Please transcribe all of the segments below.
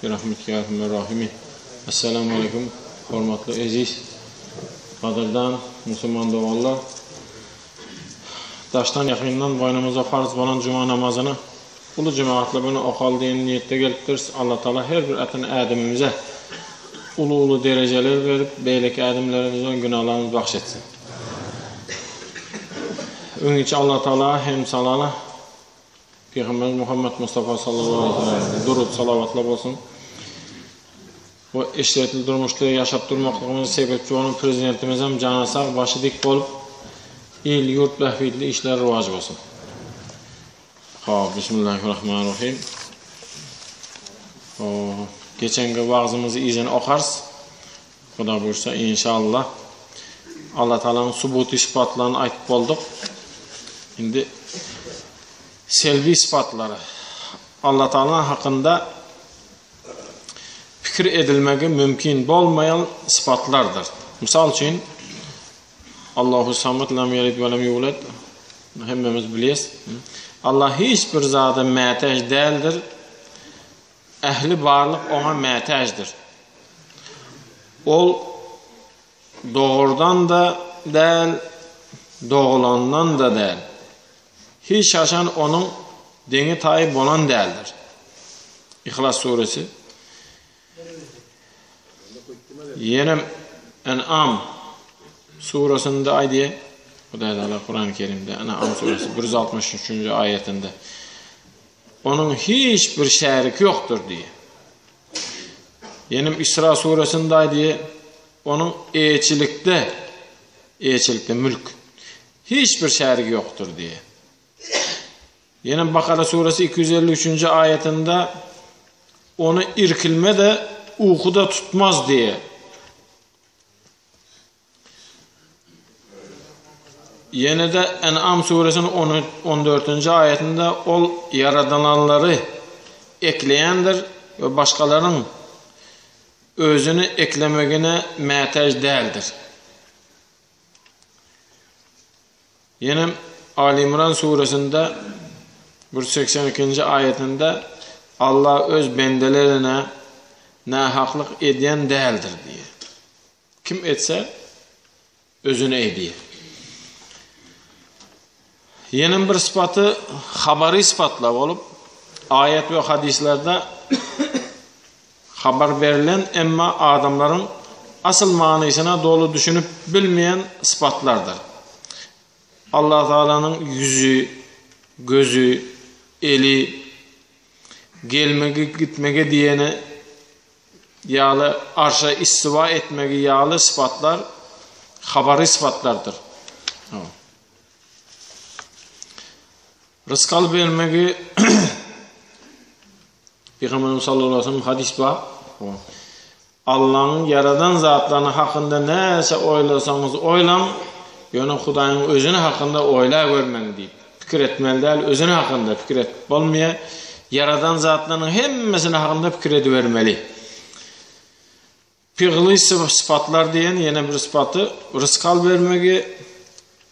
Birahmetike ya erhamer rahimin. Esselamu aleýkum hormatly eziz gadyrdan musulman doganlar. Daşdan ýakyndan boýnumyza farz bolan juma namazyny uly jemagatlar bilen okaly diýen niýetde gelipdiris. Allah Taala her bir atan ädimimize uly-uly derejeler berip, beýleki ädimlerimizden günahlarymyzy bagş etsin. Öňinçä Allah Taala hem salala Pygamberimiz Muhammet Mustafa sallallahu aleyhi ve sellem durut salawatlar bolsun. Bu eşretli durmuşda ýaşap durmaklygymyza sebäpçi bolan Prezidentimizem jany sag, başy dik bolup, il-ýurt bähbitli işleri rowaç bolsun. Hop, Bismillahirrahmanirrahim. Hop, geçenki wagzymyzy yzyny okarys. Huda buýursa, inşallah. Allah Taalanyň subuty sypatlaryny aýtyp bolduk. Indi selbi sypatlary. Allah Taala hakynda pikir edilmegi mümkin bolmaýan sypatlardyr. Mysal üçin, Allahu samet lem yelid we lem yulad hemmemiz bilýäs. Allah hiç bir zada mätäç däldir. Ähli barlyk oňa mätäçdir. Ol dogrudan-da däl, dogulandan-da däl. Hiç haçan onuň deňi-taýy bolan däldir. Ihlas suresi. Ýenem En'am suresinde aýdýar. Hudaý Taala Kurany Kerimde En'am suresi 163-nji aýatynda Onuň hiç bir şäriki ýokdur diýýär. Ýenem Isra suresinde aýdýar, onuň eýeçilikde, eýeçilikde mülk Hiç bir şärigi ýokdur diýýär. Ýene Bakara suresi 253-nji aýatynda ony irkilme-de, uky-da tutmaz diýýär. Ýene-de En'am suresiniň 14-nji aýatynda ol ýaradylanlary ekleýändir we başgalaryň özüni eklemegine mätäç däldir. Ýene Ali Imran suresinde 182-nji aýatynda Allah öz bendelerine nähaklyk edýän däldir diýýär. Kim etse özüne edýär. Ýene bir sypaty habary sypatlar bolup, aýat we hadyslarda habar berlen, emma adamlaryň asyl manysyna doly düşünip bilmeýän sypatlardyr. Allah Taalanyň ýüzi, gözi, eli, gelmegi, gitmegi diýeni ýaly arşa istiwa etmegi ýaly sypatlar habary sypatlardyr. Rysgal bermegi Pygamberimiz sallallahu aleyhi ve sellem hadis bar. Allah'ın yaradan zatlaryny hakynda näçe oýlasaňyz oýlaň, ýöne Hudaýyň özüni hakynda oýla görmäň diýip. Pikir etmeli däl, özüni hakynda pikir etip bolmaýar. Ýaradan zatlarynyň hemmesini hakynda pikir edibermeli. Pygly sypatlar diýen ýene bir sypaty rysgal bermegi,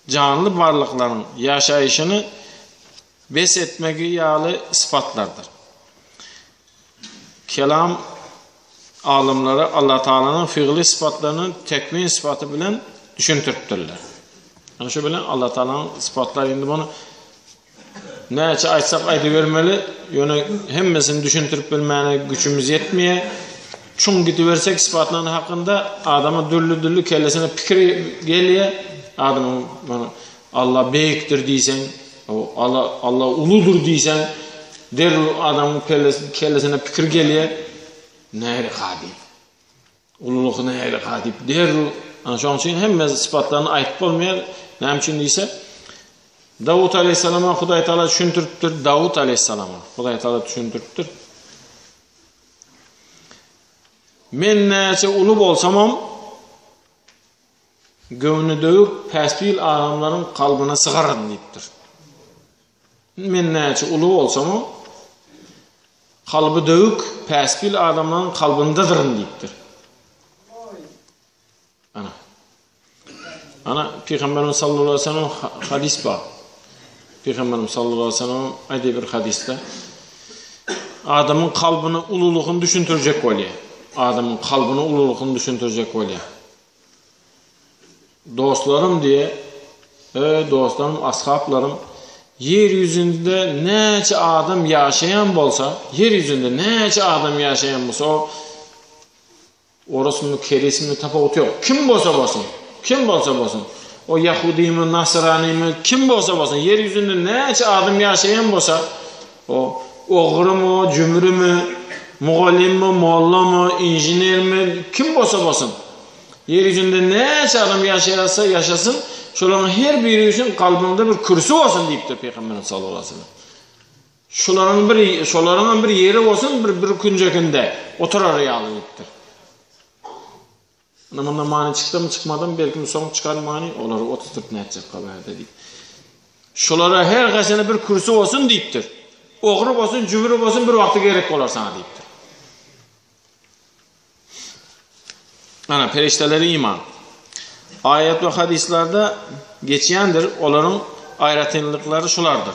janly barlyklaryň ýaşaýşyny bes etmegi ýaly sypatlardyr. Kelam alymlary Allatagalanyň fygly sypatlaryny tekwin sypaty bilen düşündiripdirler. Ana şu bilen Allatagalanyň sypatlary indi muny Näçe aýtsak aýdybermeli, ýöne hemmesini düşündirip bilmäne güçümiz ýetmeýär. Çuň gidibersek sypatlaryň hakynda adama dürli-dürli kellesine pikir gelýär. Adamyň mana Allah beýikdir diýseň, Allah Allah uludyr diýseň, derrew adamyň kellesine pikir gelýär. Nähili kadyr? Ululygy nähili ka diýip derrew, ana şonuň üçin hemme sypatlaryny aýdyp bolmaýar. Näme üçin diýse, Dawut aleyhissalama Hudaý Taala düşündiripdir. Dawut aleyhissalama Hudaý Taala düşündiripdir. Men näçe uly bolsamam, göwni döwük päspil adamlaryň kalbyna sygaryn diýipdir. Men näçe uly bolsamam, kalby döwük, päspil adamlaryň kalbyndadyryn diýipdir. Ana. Ana Pygamberimiz sallallahu aleyhi ve sellem hadis bar. Pygamberimiz sallallahu aleyhi ve sellem aýdy bir hadisde. Adamyň kalbyny ululygyny düşündirjek bolýar. Adamyň kalbyny ululygyny düşündirjek bolýar. Dostlarym diýe, Eý, dostlarym, ashaplarym, ýer ýüzünde näçe adam ýaşaýan bolsa, ýer ýüzünde näçe adam ýaşaýan bolsa, o orusmy, kerismi tapawuty ýok. Kim bolsa bolsun, kim bolsa bolsun, o ýahudymy, nasranymy, kim bolsa bolsun, ýer ýüzünde näçe adam ýaşaýan bolsa, o ogrymy, jümrümi, mugallymmy, mollamy, inženermi, kim bolsa bolsun, Ýer ýüzünde näçe adam ýaşaýarsa ýaşasyn, şolaryň her biri üçin kalbyňda bir kürsi bolsun diýipdir Pygamberimiz sallallahu aleyhi ve sellem. Şolaryň bir şolaryň hem bir ýeri bolsun, bir bir künjekinde oturar ýaly diýipdir. Indi munda many çykdymy, çykmadymy, belkim soň çykar many, olary oturtyp nätjek gaberde diýip. Şolara her haýsyna bir kürsi bolsun diýipdir. Ogry bolsun, jümri bolsun bir wagty gerek bolar sana diýipdir. Ana, perişdelere iman. Aýat we hadyslarda geçýändir, olaryň aýratynlyklary şulardyr.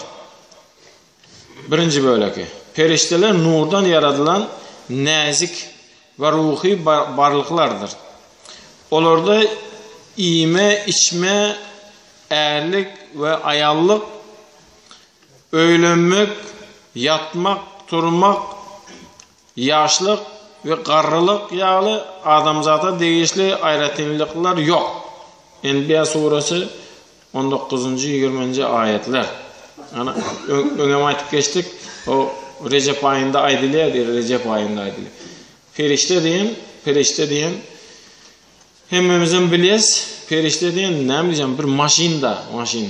Birinji böleki. Perişdeler nurdan ýaradylan näzik we ruhy barlyklardyr. Olarda iýme, içme, ärlik we aýallyk, öýlenmek, ýatmak, turmak, Ýaşlyk we garrylyk ýaly adamzada degişli aýratynlyklar ýok. Enbiýa suresi on dokuzynjy, ýigriminji aýatlar. Ana, öňem aýdyp geçdik, o Rejep aýynda aýdylýar diýip, Rejep aýynda aýdylýar. Perişde diýen, perişde diýen hemmemizem bilýäs, perişde diýen näme diýjek, bir maşyn-da, maşyn.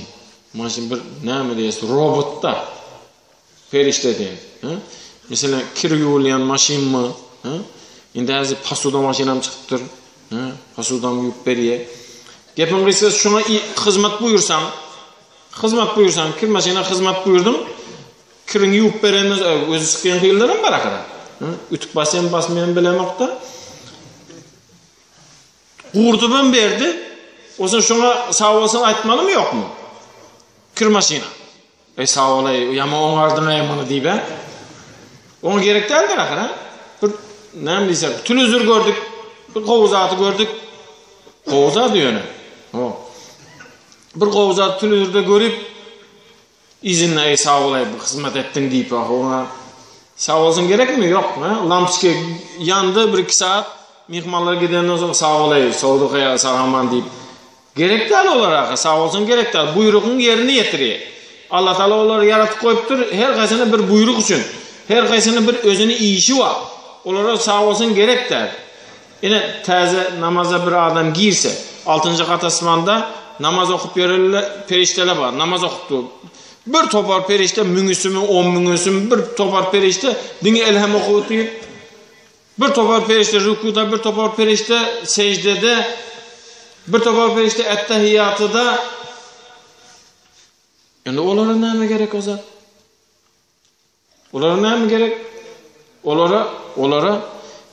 Maşyn bir näme diýýäs, robot-da. Perişde diýen. Hä? Meselem, kir ýuwulýan maşynmy? Hä? Indi häzir posuda maşynam çykypdyr. Hä? Posudam ýuwup berýär. Gepiň gysgasy şoňa hyzmat buýursaň, hyzmat buýursaň, kir maşyna hyzmat buýurdyň, kiriňi ýuwup berenden özi çykýan hillerim bar ahyry. Hä? Ütük basýan, basmaýan bilemok-da. Gurdubam berdi. Onsoň şoňa sag bolsun aýtmalymy ýokmy? Kir maşyna. Eý sag bolaý, ýaman oňardyň-aý muny diýip-ä. Oňa gerek däldir ahyr, a? Bir näme diýsek, telewizor gördük, bir gowy zady gördük. Gowy zady ýöne. Ho. Bir gowy zady telewizorda görüp, yzynda eý sag bolaý, bu hyzmat etdiň diýip, oňa sag bolsun gerekmi? Ýok, ha? Lampoçka ýandy bir-iki saat, myhmanlar gidenden soň sag bolaý, sowduk sag-aman diýip. Gerek däl olara aga, sag bolsun gerek däl. Buýrugyň ýerine ýetirýär. Allah Taala olary ýaratyp goýupdyr, her haýsyna bir buýruk üçin. Her haýsyna bir özüni işi bar. Olara sag bolsun gerek däl. Ine täze namaza bir adam girse, altynjy gat asmanda namaz okup ýörenler perişdeler bar, namaz okup dur. Bir topar perişde müňüsimi, on müňüsimi bir topar perişde diňe elhem okup otyr. Bir topar perişde rükuda, bir topar perişde secdede, bir topar perişde ettehiýatyda. Indi olara näme gerek o zat? Olara näme gerek? Olara, olara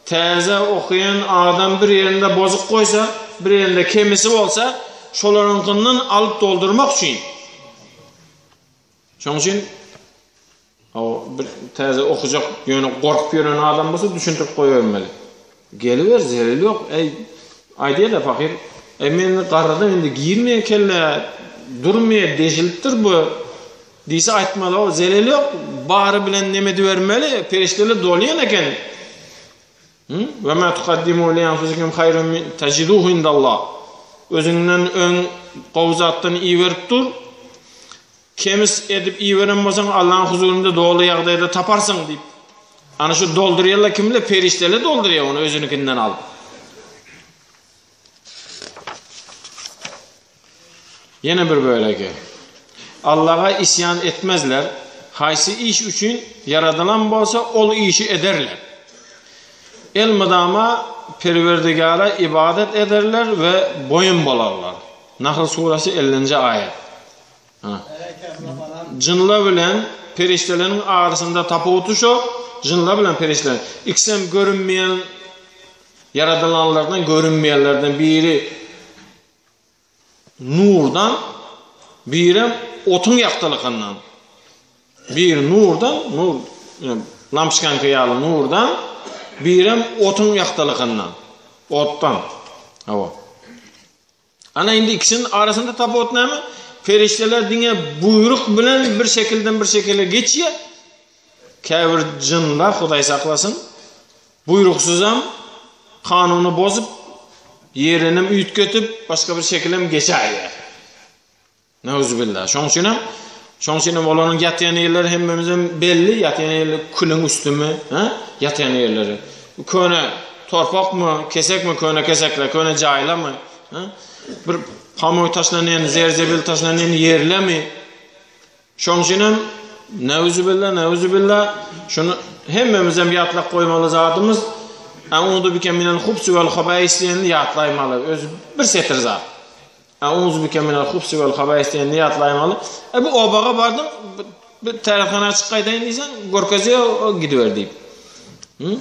täze okuýan adam bir ýerinde bozuk goýsa, bir ýerinde kemisi bolsa, şolaryňkyndan alyp doldurmak üçin. Şonuň üçin O bir täze okujak, ýöne gorkup ýören adam bolsa düşündirip goýbermeli. Geliber, zeleli ýok. Eý, aýdýar-da pahyr, Eý, men indi garradym, indi girmeýär kellä, durmaýar, deşilipdir bu. Diýse aýtmaly, o zeleli ýok, bary bilen neme edibermeli, perişdeler dolýan eken. Hı? Ve ma tukaddimu li anfusikum hayrun min tajiduhu indallah. Özüňden öň gowy zatdan iberip dur. Kemis edip iberen bolsaň, Allaň huzurynda doly ýagdaýda taparsyň diýip. Ana şu doldurýarlar kimler? Perişdeler doldurýar ony özünikinden alyp. Ýene bir bölegi. Allaha isýan etmezler, haýsy iş üçin ýaradylan bolsa, ol işi ederler. Elmydama Perwerdigara ybadat ederler we boýun bolarlar. Nahl surasy 50-nji aýat. Jynlar bilen perişdeleriň arasynda tapawuty şo, jynlar bilen perişdeler. Ikisem görünmeýän ýaradylanlardan görünmeýänlerden biri nurdan, birem otuň ýagtylygyndan. Biri nurdan, nur. Lampoçkaňky ýaly nurdan, birem otuň ýagtylygyndan, otdan. Hawa. Ana indi ikisiniň arasynda tapawut näme? Perişdeler diňe buýruk bilen bir şekilden bir şekile geçýär. Käbir jynlar, Hudaý saklasyn, buýruksyzam kanuny bozup, ýerinem üýtgetip, başga bir şekilem geçäýýär. Neuzubillah. Şoň üçin hem şoň üçin hem olaryň ýatýan ýerleri hemmemize belli, ýatýan ýerleri külüň üstümi, ha? Ýatýan ýerleri. Köne torpakmy, kesekmi, köne kesekler, köne jaýlarmy, ha? Bir pamoý taşlanýan, zerzebil taşlanýan ýerlermi? Şoň üçin hem neuzubillah, neuzubillah, şuny hemmemiz hem ýatlap goýmaly zadymyz, A'uzu bike minel hubsi vel habais diýenini ýatlaýmaly. Özi bir setir zat. A'uzu bike minel hubsi vel habais diýenini ýatlaýmaly. E bu obaga bardyň, bir tärethanä çyk gaýdaýyn diýseň, görkezýär, gidiber diýip. Hı?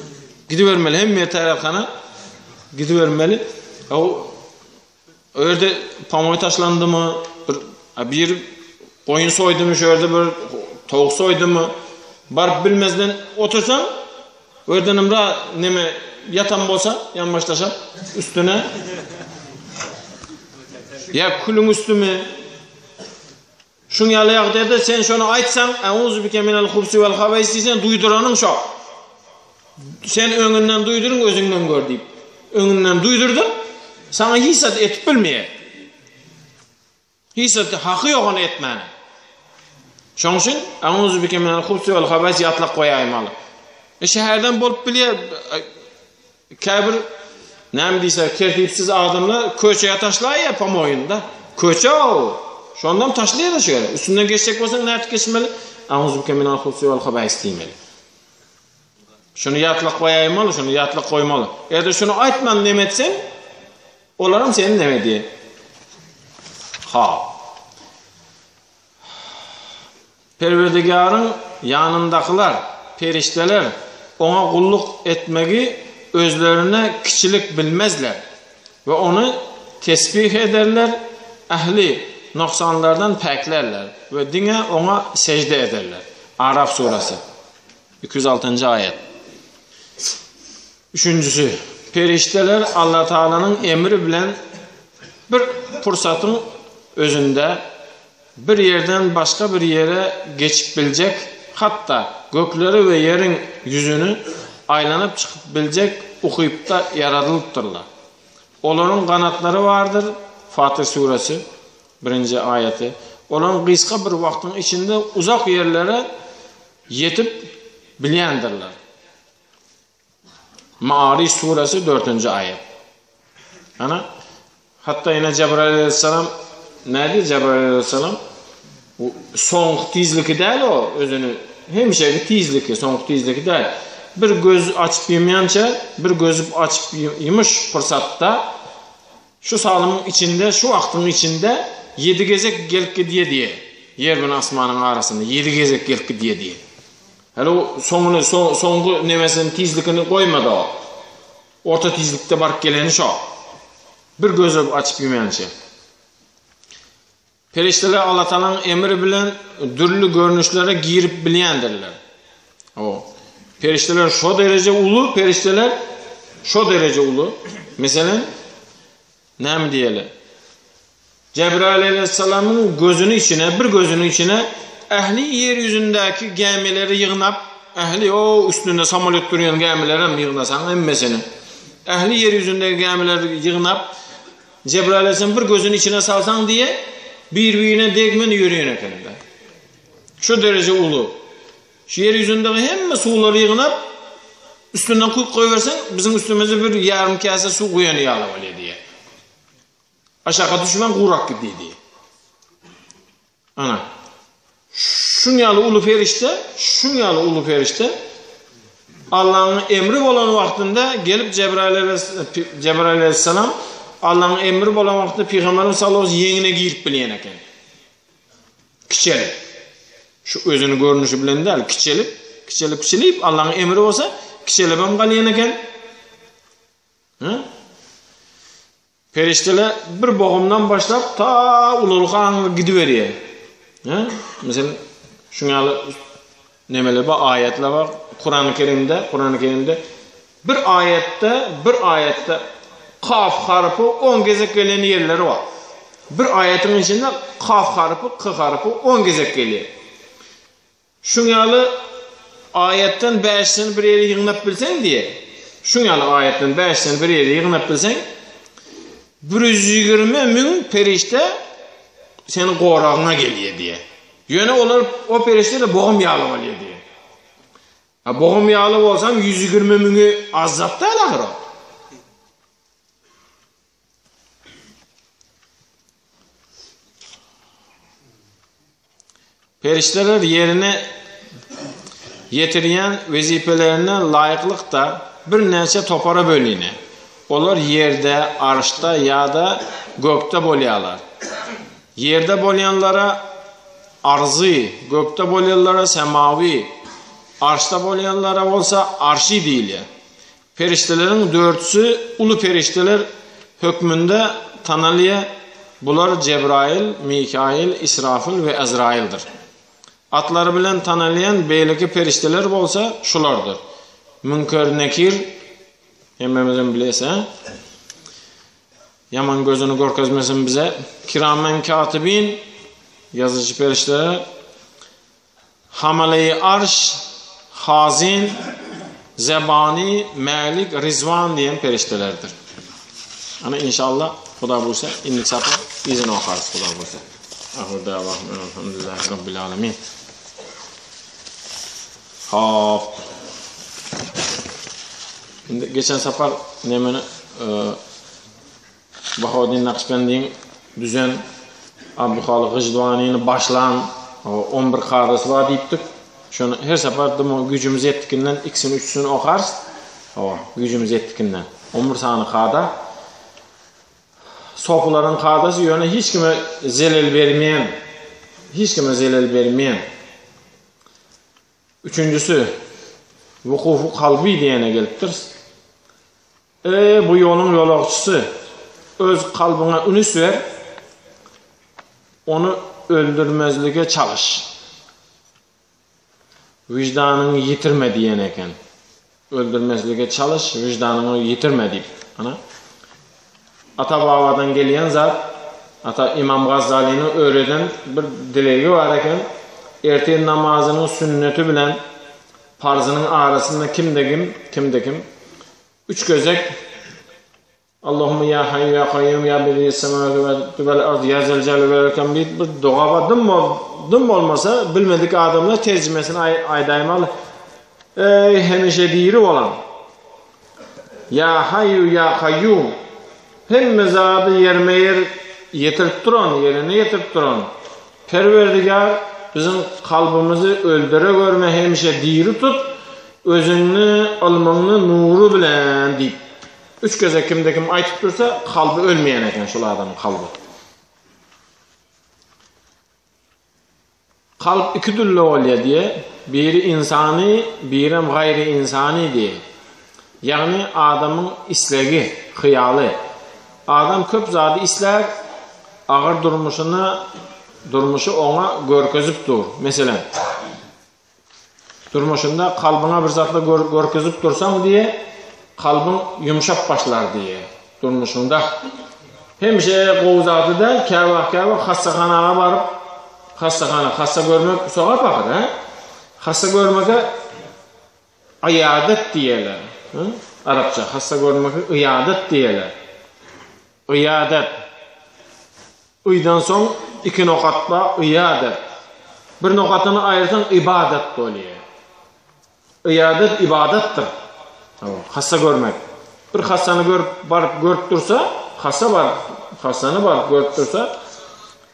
Gidibermeli, hemme ýer tärethana gidibermeli. O O ýerde pamoý taşlandymy, bir bir goýun soýdumy, şu ýerde bir towuk soýdumy, baryp bilmezden otursaň, o ýerden ymra neme ýatan bolsa, ýanbaş taşap üstüne ýa külüň üstümi Şuň ýaly ýagdaýda sen şony aýtsaň, Euzu bike minel hubsi vel habais diýseň, duýduranyň şo. Sen öňünden duýduryň, özüňden gör diýip. Öňünden duýdurdyň, saňa hiç zat etip bilmeýär. Hiç zat haky ýok ony etmäne. Şoň üçin Euzu bike minel hubsi vel habais ýatlap goýaýmaly. E şäherden bolup bilýär, Käbir näme diýse tertipsiz adamlar köçä taşlaýýar pomoýuny-da. Köçe o. Şondan taşlaýar şu ýere. Üstünden geçjek bolsaň nädip geçmeli? Auzubike minal hubsi wal habais diýmeli. Şuny ýatlap goýaýmaly, şuny ýatlap goýmaly. Eger-de şuny aýtman neme etseň, olaram seni neme diýer. Ha. Perwerdigäriň ýanyndakylar, perişdeler, Oňa gulluk etmegi özlerine kiçilik bilmezler we Ony tesbih ederler, ähli nogsanlardan päklärler we diňe Oňa sežde ederler. Araf surasy, 206-njy aýat. Üçünjisi, perişdeler Allatagalanyň emri bilen bir pursatyň özünde bir ýerden başga bir ýere geçip biljek, hatda gökleri we ýeriň ýüzüni aýlanyp çykyp biljek ukypda ýaradylypdyrlar. Olaryň ganatlary bardyr, Fatyr süresi, birinji aýaty. Olaryň gysga bir wagtyň içinde uzak ýerlere ýetip bilýändirler. Maariş suresi 4-nji aýat. Ana, hatda ýene Cebrail aleyhisselam nädi Cebrail aleyhisselam? Bu soňky tizliki däl o, özüni hemişeki tizliki, soňky tizliki däl. Bir göz açyp ýumýança, bir gözüp açyp ýumuş pursatda şu salymyň içinde, şu wagtyň içinde 7 gezek gelip gidýär diýe. Ýer bilen asmanyň arasynda 7 gezek gelip gidýär diýe. Häli o soňuny, soňky nemesini, tizlikini goýmady o. Orta tizlikde baryp geleni şo. Bir göz açyp ýumýança. Perişdeler Allatagalaň emri bilen dürli görnüşlere girip bilýändirler. O. Perişdeler şo dereje uly, perişdeler şo dereje uly. Meselem, näme diýeli? Jebraýyl aleýhissalamyň gözüni içine, bir gözüniň içine ähli ýer ýüzündäki gämileri ýygnap, ähli o üstünde samolýot durýan gämilerem ýygnasaň hemmesini. Ähli ýer ýüzündäki gämileri ýygnap, Jebraýyl aleýhissalam bir gözüni içine salsaň diýe, bir-birine degmen ýörýän ekeni-de. Şu dereje uly. Şu ýer ýüzündäki hemme suwlary ýygnap, üstünden guýup goýberseň, biziň üstümize bir ýarym käse suw guýan ýaly bolýar diýe. Aşaka düşmän gurak gitdi diýdi. Ana. Şuň ýaly uly perişde, şuň ýaly uly perişde Allah'ın emri bolan wagtynda gelip Cebrail Cebrail aleyhisselam Allah'ın emri bolan wagtynda Peygamberimiz sallallahu aleyhi ve sellem ýeňine girip bilýän eken. Kiçelip. Şu özüni görnüşi bilen däl, kiçelip, kiçelip, kiçelip Allah'ın emri bolsa kiçelip hem galýan eken. Hı? Perişdeler bir bogumdan başlap ta ulalyk aňyr gidiberýär. Hä? Meselem, şuň ýaly. nemeler bar, aýatlar bar. Kurany Kerimde, Kurany Kerimde bir aýatda, bir aýatda kaf harpy 10 gezek gelen ýerleri bar. Bir aýatyň içinde kaf harpy, k harpy 10 gezek gelýär. Şuň ýaly aýatdan bäşisini bir ýere ýygnap bilseň diýe. Şuň ýaly aýatdan bäşisini bir ýere ýygnap bilseň, 120 müň perişde seniň goragyňa gelýär diýe. Ýöne olar o perişdeler bogum ýaly bolýar diýe. Ha bogum ýaly bolsam 120 müňi az zat däl ahyr o. Perişdeler ýerine ýetirýän wezipelerine laýyklykda birnäçe topara bölünýär. Olar ýerde, arşda ýa-da gökde bolýarlar. Ýerde bolýanlara arzy, gökde bolýanlara semawi, arşda bolýanlara bolsa arşy diýilýär. Perişdeleriň dördüsi uly perişdeler hökmünde tanalýar, bular Jebraýyl, Mikaýyl, Israfyl we Ezraýyldyr. Atlary bilen tanalýan beýleki perişdeler bolsa şulardyr, Münker, Nekir, hemmämizem bilýäs, hä? Ýaman gözüni görkezmesin bize, Kiramen Katibin, ýazyjy perişdeler, Hamaleýi Arş, Hazin, Zebani, Mälik, Rizwan diýen perişdelerdir. Ana inşallah Huda buýursa indiki sapar yzyny okarys Huda buýursa. Ahyr dawahum elhamdülillahi rabbil alamin. Hop. Indi geçen sapar nemeni e, Bahaweddin Nakşbendiň düzen Abduhalyk Gyždwanyny başlan on bir kadasy bar diýipdik. Şony her sapar dyma güýjümiz ýetdikinden ikisini üçüsini okarys. Hawa, güýjümiz ýetdikinden. On bir sany kada. Sopularyň kadasy ýöne hiç kime zelel bermeýän. Hiç kime zelel bermeýän. Üçünjisi, wukufu kalby diýene gelipdiris. Eý, bu ýoluň ýolagçysy! Öz kalbyňa ünüs ber, ony öldürmezlige çalyş. Wyždanyňy ýitirme diýen eken. Öldürmezlige çalyş, wyždanyňy ýitirme diýip. Ana. Ata-babadan gelýän zat, ata Imam Gazzalynyň öwreden bir dilegi bar eken, ertir namazynyň sünneti bilen parzynyň arasynda kimde-kim, kimde-kim üç gezek Allahumma ya hayyu ya kayyum ya bedi'is semawati vel ard ya zel celali vel ikram diýip bir doga bar. Dym bol, dym bolmasa bilmedik adamlar terjimesini aý, aýdaýmaly. Eý hemişe diri bolan Ya hayyu ya kayyum hemme zady ýerme-ýer ýetirip duran, ýerine ýetirip duran Perwerdigär biziň kalbymyzy öldüre görme hemişe diri tut, özüňni ylmyňny nury bilen diýip. Üç gezek kimde kim aýtyp dursa kalby ölmeýän eken şol adamyň kalby. Kalp iki dürli bolýar diýe, biri ynsany, birem gaýry ynsany diýe. Ýagny adamyň islegi, hyýaly. Adam köp zady islär, agyr durmuşyna durmuşy oňa görkezip dur. Meselem, Durmuşynda kalbyňa bir zatlar görkezip dursaň diýe, kalbyň ýumşap başlar diýe. Durmuşyňda hemişe gowy zady däl, käwagt käwagt hassahanaga baryp, hassahana, hassa görmek sogap ahyr, hä? Hassa görmege yýadat diýerler. Arapça hassa görmege yýadat diýerler. Yýadat. Ydan soň iki nokat bar, yýadat. Bir nokatyny aýyrsaň ybadat bolýar. Yýadat ybadatdyr. Hawa, hassa görmek. Bir hassany görüp, baryp görüp dursa, hassa baryp, hassany baryp görüp dursa,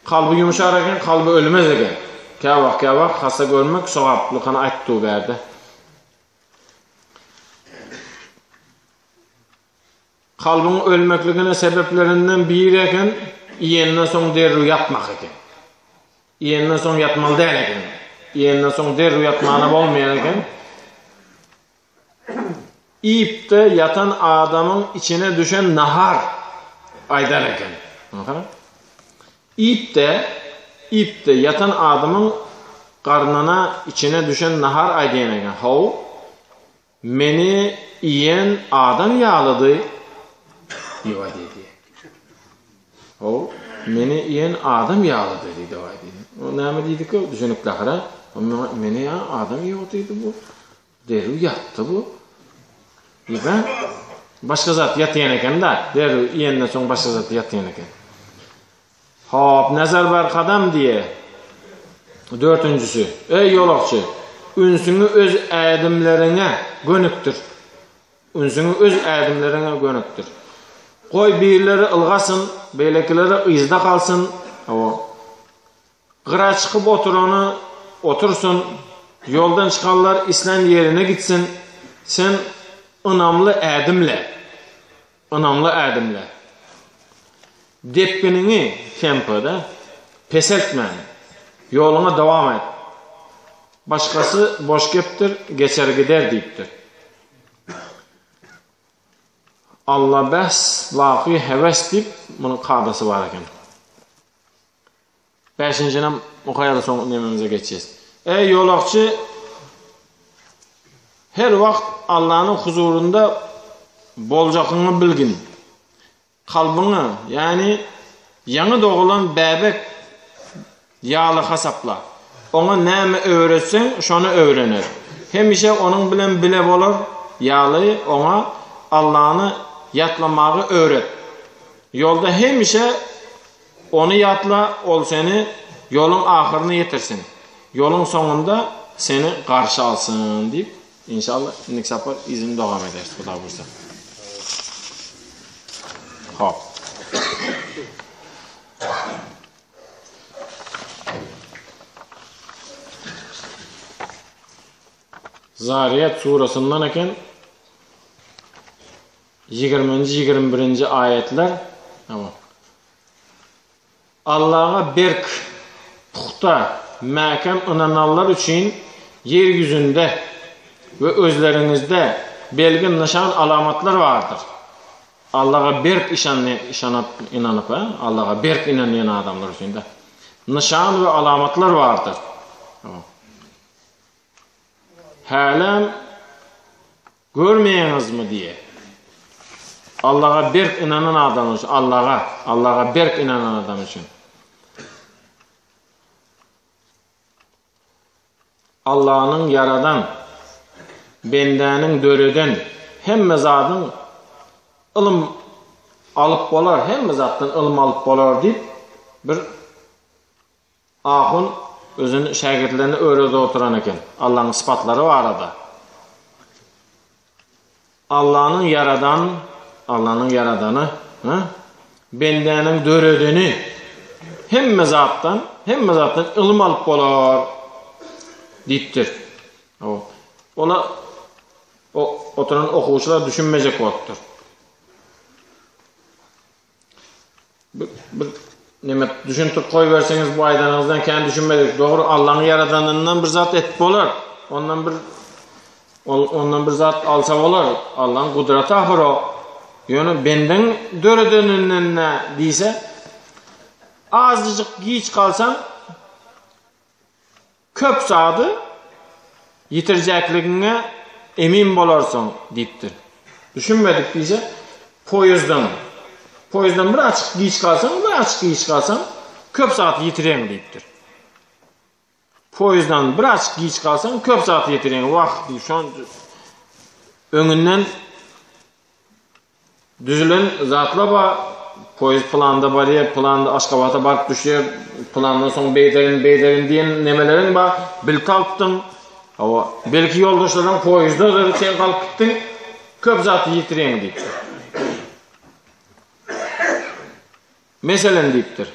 kalby ýumşar eken, kalby ölmez eken. Käwagt, käwagt hassa görmek sogaplykyny aýtdy bu bärde. Kalbyň ölmekligine sebeplerinden biri eken, iýenden soň derrew ýatmak eken. Iýenden soň ýatmaly däl eken. Iýenden soň derrew ýatmana bolmaýan eken. Iýip-de ýatan adamyň içine düşen nahar aýdar eken. Iýip-de, iýip-de ýatan adamyň. garnyna içine düşen nahar aýdýan eken, How, meni iýen adam ýalydy diýip aýdýar diýýär. How, meni iýen adam ýalydy diýip aýdýar. O näme diýdiki, düşünikli ahyr-a. Meni adam iýip otyrdy bu. Derrew ýatdy bu. Diýip-ä, başga zat ýatýan eken-dä. Derrew iýenden soň başga zat ýatýan eken. Hop, nazar bar kadam diýe. Dördünjisi, eý ýolagçy, ünsüňi öz ädimleriňe gönükdir. Ünsüňi öz ädimleriňe gönükdir. Goý birleri ylgasyn, beýlekileri yzda galsyn. Hawa. Gyra çykyp oturany otursyn, ýoldan çykanlar islän ýerine gitsin, sen ynamly ädimle, ynamly ädimle. Depginiňi, tempo-da, peseltmän, ýoluňa dowam et. Başgasy boş gepdir, geçer gider diýipdir. Alla bäs, baky höwes diýip, munuň kadasy bar eken. Bäşinjinem okaýaly soň nememize geçýäs. Eý ýolagçy her wagt Allanyň huzurynda boljakyňy bilgin. Kalbyňy, ýagny ýaňy dogulan bäbek ýaly hasapla. Oňa näme öwretseň, şony öwrener. Hemişe onuň bilen bile bolar ýaly oňa Allany ýatlamagy öwret. Ýolda hemişe Ony ýatla, ol seni ýoluň ahyryna ýetirsin. Ýoluň soňunda seni garşy alsyn diýip, inşallah indiki sapar yzyny dowam ederis, Huda buýursa. Hop. Zariyat surasyndan eken. Ýigriminji, 21-nji aýatlar. Allaha berk, puhta, mäkäm ynananlar üçin ýer ýüzünde we özleriňizde belgi, nyşan, alamatlar bardyr. Allaha berk işanyp, ynanyp, Allaha berk ynanýan adamlar üçin-de nyşan we alamatlar bardyr. Hälem Görmeýäňizmi diýe. Allaha berk ynanan adam üçin, Allaha, Allaha berk ynanan adam üçin. Allanyň ýaradan, bendäniň döreden hemme zadyň ylym alyp bolar, hemme zatdan ylym alyp bolar diýip bir Ahun özüni şägirtlerine öwredip oturan eken, Allanyň sypatlary barada. Allanyň ýaradan, Allanyň ýaradany, hä? Bendäniň döredeni hemme zatdan, hemme zatdan ylym alyp bolar diýipdir. Ola o oturan okuwçylar düşünmejek bolupdyr. Bir, bir neme düşündirip goýberseňiz bu aýdanyňyzdan kän düşünmedik. Dogry Allaň ýaradanyndan bir zat etip bolar. Ondan bir ol ondan bir zat alsa bolar. Allaň gudraty ahyr o. Ýöne bendeň döredeninden nä diýse azajyk giç galsaň Köp zady ýitirjekligiňe emin bolarsyň diýipdir. Düşünmedik diýse, poýezdden, poýezdden bir açyk giç galsaň, bir açyk giç galsaň, köp zat ýitireň diýipdir. Poýezdden bir açyk giç galsaň, köp zat ýitireň. Wah, diýip, şon öňünden Düzülen zatlar bar. Poýezd planda barýar, planda Aşgabata baryp düşýär, plandan soň beýderin, beýderin diýen nemeleriň bar. Bilet alypdyň. Hawa, belki ýoldaşlaryň poýezdadyr, sen galyp gitdiň. Köp zat ýitirýäň diýipdir. Meselem diýipdir.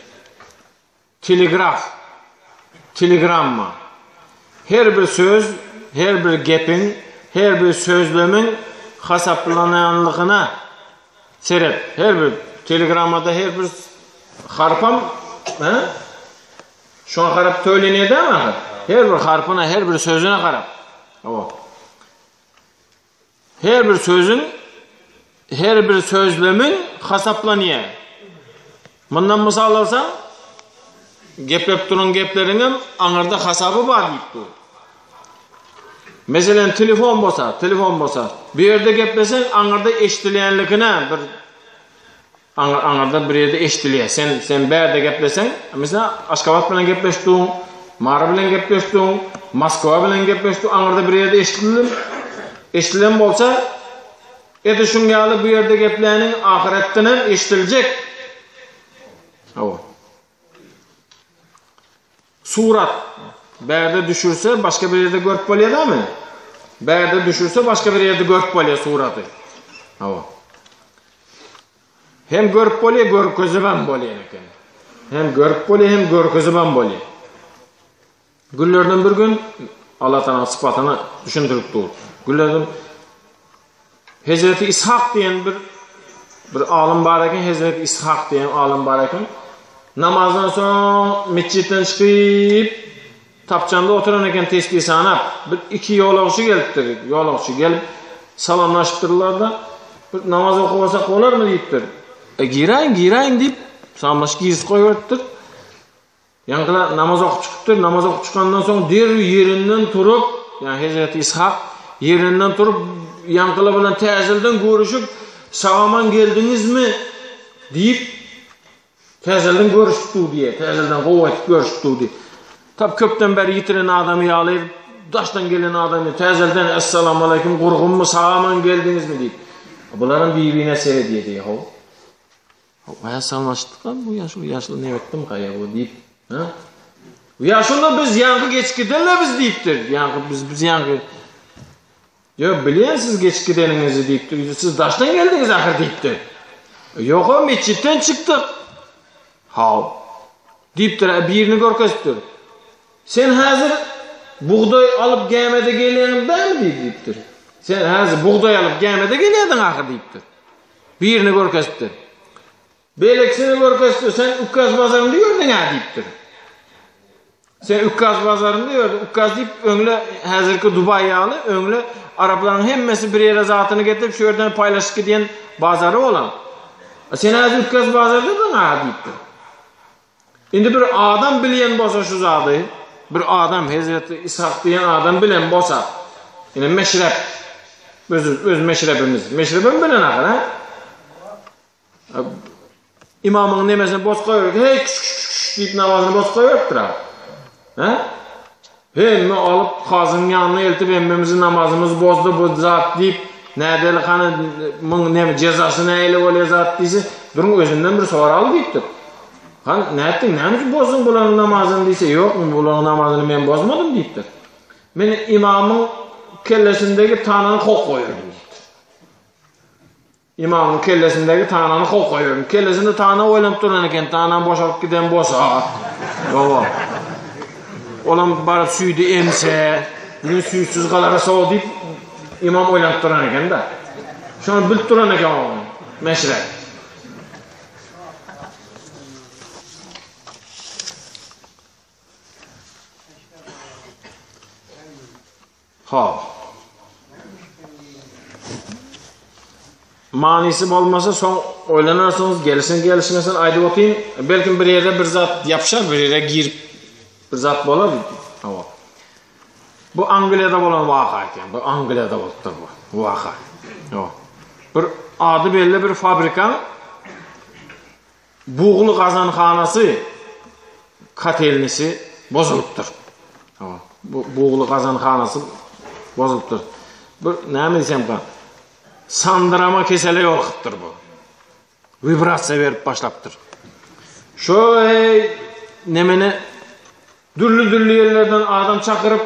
Telegraf, telegramma. Her bir söz, her bir gepiň, her bir sözlemiň hasaplananlygyna seret. Her bir telegrammada her bir harpam, he? Şoňa garap tölenýär dämi ahyr? Her bir harpyna, her bir sözüne garap. Hawa. Her bir sözüň, her bir sözlemiň hasaplanýar. Mundan mysal alsaň, Geplep duran gepleriňem aňyrda hasaby bar diýip dur. Meselem telefon bolsa, telefon bolsa, bu ýerde gepleseň aňyrda eşdilýänligine bir aňyr aňyrda bir ýerde eşdilýär. Sen sen bärde gepleseň, meselem Aşgabat bilen gepleşdiň, Mary bilen gepleşdiň, Moskwa bilen gepleşdiň, aňyrda bir ýerde eşdildim. Eşdilen bolsa, edil şuň ýaly bu ýerde gepläniň ahyretden hem eşdiljek. Hawa. Surat bärde düşürse başga bir ýerde görüp bolýar dämi? Bärde düşürse başga bir ýerde görüp bolýar suraty. Hawa. Hem görüp bolýar, görkezip hem bolýar eken. Hem görüp bolýar, hem görkezip hem bolýar. Günlerden bir gün Allah Taala sypatyny düşündirip dur. Günlerden Hezreti Ishak diýen bir bir alym bar eken, Hezreti Ishak diýen alym bar eken. Namazdan soň metjitden çykyp tapçanda oturan eken tesbih sanap. Bir iki ýolagçy gelipdir. Ýolagçy gelip salamlaşypdyrlar-da, bir namaz okup alsak bolarmy diýipdir. E giräýiň, giräýiň diýip, salamlaşyp girizip goýberipdir. Ýaňkylar namaz okup çykypdyr. Namaz okup çykandan soň derrew ýerinden turup, ýagny Hezreti Ishak ýerinden turup, ýaňkylar bilen täzelden görüşip, Sag-aman geldiňizmi? diýip, täzelden görüşip dur diýýär. Täzelden gowy aýtyp görüşip dur diýip. Tap köpden bäri ýitiren adamy ýaly edip, daşdan gelen adamy täzelden Essalamu aleýkum, gurgunmy, sag-aman geldiňizmi diýip. Bularam bir-birine seredýär diýýär, how. Baýa salmaşdyk-a bu ýaşuly ýaşuly nebetdimka ýa bu diýip, ha? Bu ýaşuly biz ýaňky geçip gidenle biz diýipdir. Ýaňky biz biz ýaňky Ýok, bilýän siz geçip gideniňizi diýipdir. Siz daşdan geldiňiz ahyr diýipdir. Ýok, metjitden çykdyk. Haw. Diýipdir, birini görkezipdir. Sen häzir bugdaý alyp gämede gelýäň dälmi diýipdir. Sen häzir bugdaý alyp gämede gelýärdiň ahyr diýipdir. Birini görkezipdir. Beýlekisini görkezipdir. Sen Ukkaz bazarynda ýördüň-ä diýipdir. Sen Ukkaz bazarynda ýördüň. Ukkaz diýip öňle häzirki Dubaý ýaly öňle araplaryň hemmesi bir ýere zatyny getirip şu ýerden paýlaşyp gidýän bazary bolan. Sen häzir Ukkaz bazardadyň-a diýipdir. Indi bir adam bilýän bolsa şu zady, bir adam Hezreti Ishak diýen adam bilen bolsa, ine meşrep, öz, öz meşrebimiz, meşrebem bilen ahyr, ha? İmamyň nemesini boz goýberip, hey küş küş küş diýip namazyny boz goýberipdir ha. Ha? Hemme alyp kazynyň ýanyna eltip hemmemiziň namazymyzy bozdy bu zat diýip, nädeli hany muň neme jezasy nähili bolýar zat diýse, duruň özünden bir soraly diýipdir. Han nätdiň, näme üçin bozduň bularyň namazyny diýse, ýok, bularyň namazyny men bozmadym diýipdir. Men imamyň kellesindegi tanany kok goýardym diýipdir. Ymamyň kellesindäki tanany howka ýörün. Kellesinde tana oýlanyp duran eken, tanam boşalyp giden bolsa. Hawa. Olam baryp süýdi emse, bugün süýtsüz galara sow diýip ymam oýlanyp duran eken-de. Şony bilip duran eken o. Meşrep. Hop. Manysy bolmasa soň oýlanarsyňyz, gelsin gelişmesin aýdyp otyryn. Belkim bir ýere bir zat ýapyşar, bir ýere girip bir zat bolar. Hawa. Bu Angliýada bolan waka eken. Bu Angliýada bolupdyr bu waka. Hawa. Bir ady belli bir fabrikaň Bugly gazanhanasy kotelnisi bozulypdyr. Hawa, bu bugly gazanhanasy bozulypdyr. Bu näme diýsemka? Sandyrama kesele ýolukypdyr bu. Wibrasiýa berip başlapdyr. Şo nemene Dürli-dürli ýerlerden adam çakyryp,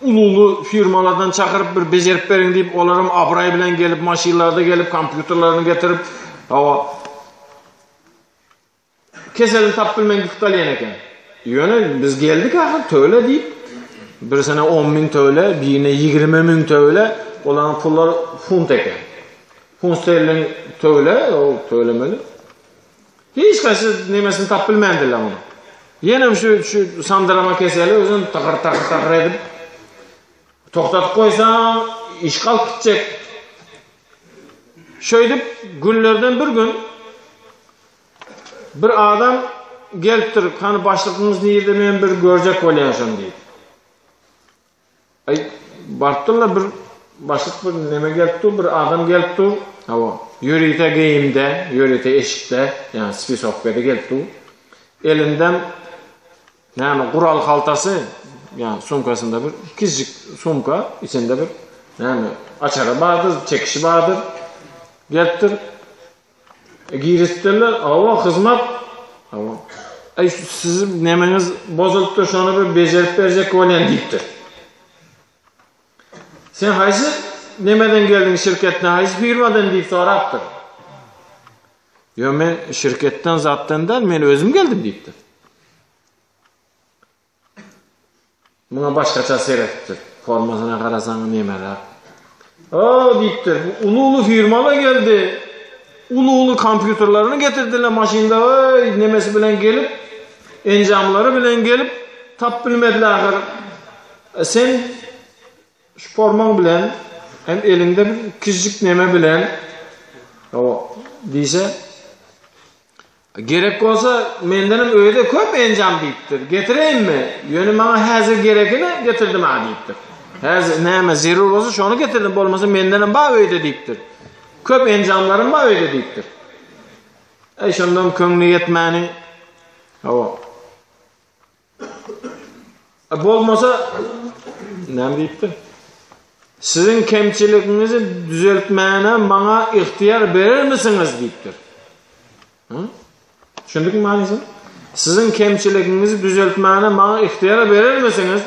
uly-uly firmalardan çakyryp bir bejerip beriň diýip, olaram abraý bilen gelip, maşynlarda gelip, kompýuterlerini getirip, hawa, keselini tapyp bilmän gidip galýan eken. Ýöne biz geldik ahyr, töle diýip, birisine 10 müň töle, birine 20 müň töle, olaryň pullary funt eken. Funt sterling töle, o tölemeli. Hiç haýsy nemesini tapyp bilmändirler muny. Ýenem şu şu sandyrama keseli özün takyr takyr takyr edip togtadyp goýsaň iş galyp gitjek. Şeýdip günlerden bir gün bir adam gelipdir, hany başlygyňyz nirde men bir görjek bolýan şony diýip. Aý, barypdyrlar bir başlyk bir neme gelip dur, bir adam gelip dur. Hawa, ýörite geýimde, ýörite eşikde, ýagny spisowkada gelip dur. Elinden näme gural haltasy, ýagny sumkasynda bir kiçijik sumka, içinde bir näme açary bardyr, çekişi bardyr. Gelipdir. E, girizipdirler, hawa, hyzmat. Hawa. Aý, siziň nemeňiz bozulypdyr, şony bir bejerip berjek bolýan diýipdir. Sen haýsy nemeden geldiň, şirketden, haýsy firmadan diýip sorapdyr. Ýo, men şirketden zatdan däl, men özüm geldim diýipdir. Muňa başgaça seretipdir. Formasyna garasaň nemeräk. O diýipdir. Bu uly-uly firmalar geldi. Uly-uly kompýuterlerini getirdiler maşynda öý nemesi bilen gelip, enjamlary bilen gelip tap bilmediler ahyr. E, sen şu formaň bilen hem eliňde bir kiçijik neme bilen o diýse Gerek bolsa, mendenem öýde köp enjam diýipdir. Getireýinmi? Ýöne maňa häzir gerekini getirdim-ä diýipdir. Häzir näme zerur bolsa şony getirdim, bolmasa mendenem bar öýde diýipdir. Köp enjamlarym bar öýde diýipdir. Eý, şondan köňli ýetmäni. Hawa. Bolmasa näme diýipdir? Siziň kemçiligiňizi düzeltmäne maňa ygtyýar berermisiňiz diýipdir. Hı? Düşündikmi manysyny? Siziň kemçiligiňizi düzeltmäne maňa ygtyýar berermisiňiz?